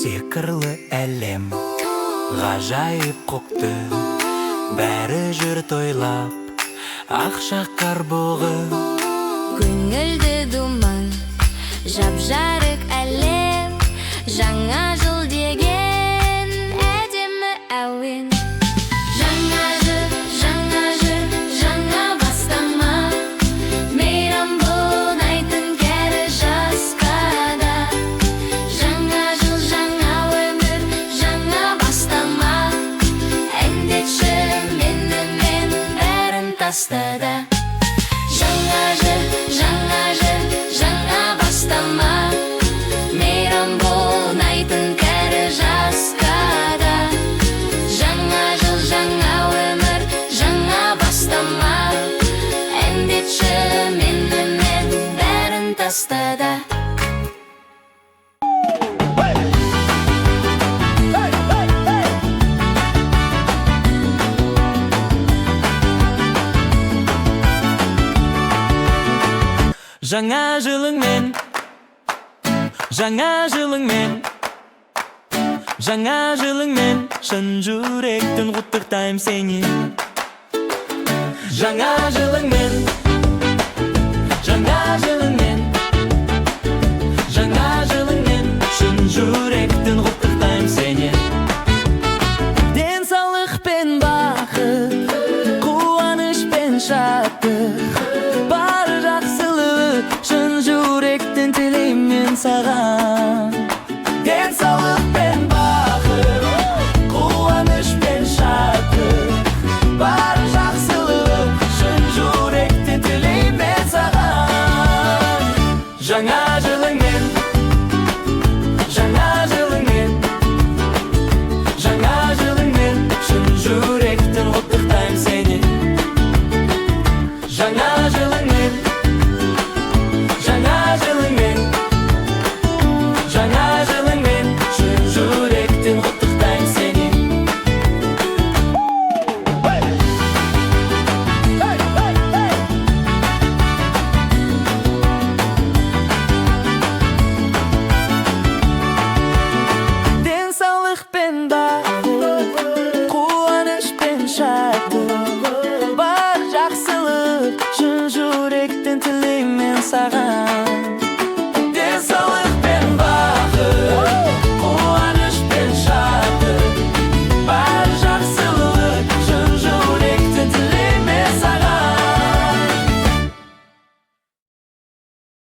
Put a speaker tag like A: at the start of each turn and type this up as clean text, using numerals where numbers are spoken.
A: Сиқырлы әлем, ғажайып көкті. Бәрі жүр тойлап, ақша қар бұғы.
B: Көңілді думан, жап-жарық әлем. Жаңа жыл деген әдемі әуен. Жаңа жыл, жаңа жыл, жаңа бастама. Мейрам ұнайтын кәрі жасқа да. Жаңа жыл, жаңа өмір, жаңа бастама. Әндетші менімен, бәрін таста да. Жаңа жыл, жаңа жыл, жаңа бастама. Мейрам ұнайтын кәрі жасқа да. Жаңа жыл, жаңа өмір, жаңа бастама. Әндетші менімен, бәрін таста да.
A: Жаңа жылыңмен, жаңа жылыңмен, жаңа жылыңмен, шын жүректен құттықтаймын сені. Жаңа жылыңмен, жаңа жылыңмен, жаңа жылыңмен, шын жүректен құттықтаймын сені. Денсаулық пен бақыт, қуаныш пен шаттық, бар жақсылық шын жүректен тілеймін мен саған. Денсаулық пен бақыт, қуаныш пен шаттық, бар жақсылық шын жүректен тілеймін мен саған. Жаңа жылыңмен, жаңа жылыңмен, жаңа жылыңмен, шын жүректен құттықтаймын сені. Жаңа жылыңмен, жаңа жылыңмен, жаңа жылыңмен, шын жүректен құттықтаймын сені. Hey! Hey, hey, hey! Денсаулық пен бақыт, қуаныш пен шаттық, бар жақсылық шын жүректен тілеймін мен саған.